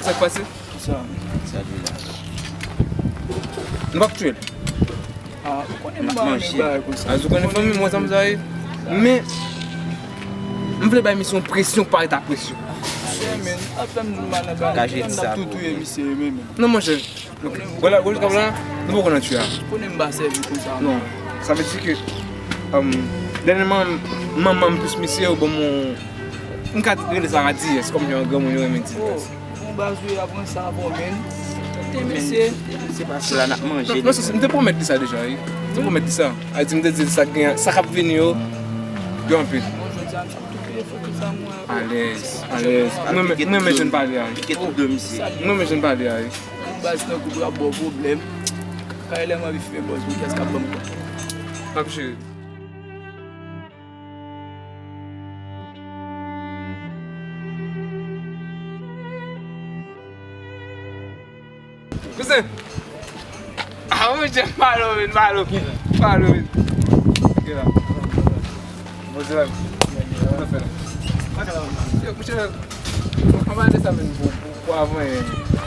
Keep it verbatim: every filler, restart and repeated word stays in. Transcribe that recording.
Sa k pase? Sa. Sa di la. Nou p ap touye l. Ah, ou konnen m pa renmen bagay konsa. As ou konnen fanmi mwen sa m sa ye. Men m vle bay misye yon presyon parèt ak presyon. Misye, men, ap fè m mal nan bagay. Kache sa tou touye misye, men, men. Non, monchè. Bon, la, bon, jiska la, nou poko nan tye a. Konnen m pa sèvi konsa. Non, sa vle di ke, um, dènyèman, manman m plis misye, yo ban m yon, m ka rele sa radiyès, kòm yon granmoun yo renmen di. Oh, bon, baz, wi, aprann sa avè w, men. Te mesye. Se pa sila n ap manje. Non, non, se, se, m te pwomèt li sa deja, wi. M te pwomèt li sa. A di, m te di sa gen, sa k ap vini yo, gen anpil. Bon, jodi a, m sa tou peye fòt tout sa mwen. Alèz, alèz. Mwen, mwen, mwen, jèn pale a, wi. Pike tout do misye. Mwen, mwen, jèn pale a, wi. Baz tankou w ap ba w pwoblèm. Kay lè m anvi fimen bòz mwen, kiyès k ap ban m kòb? M ap jere. Kouzen! Ah, monchè, m pa love, m pa love. M pa love. Ok, la. Bon, se la. Sa fè la. Yo, monchè, anba de sa menm pou, pou, pou avan, eh.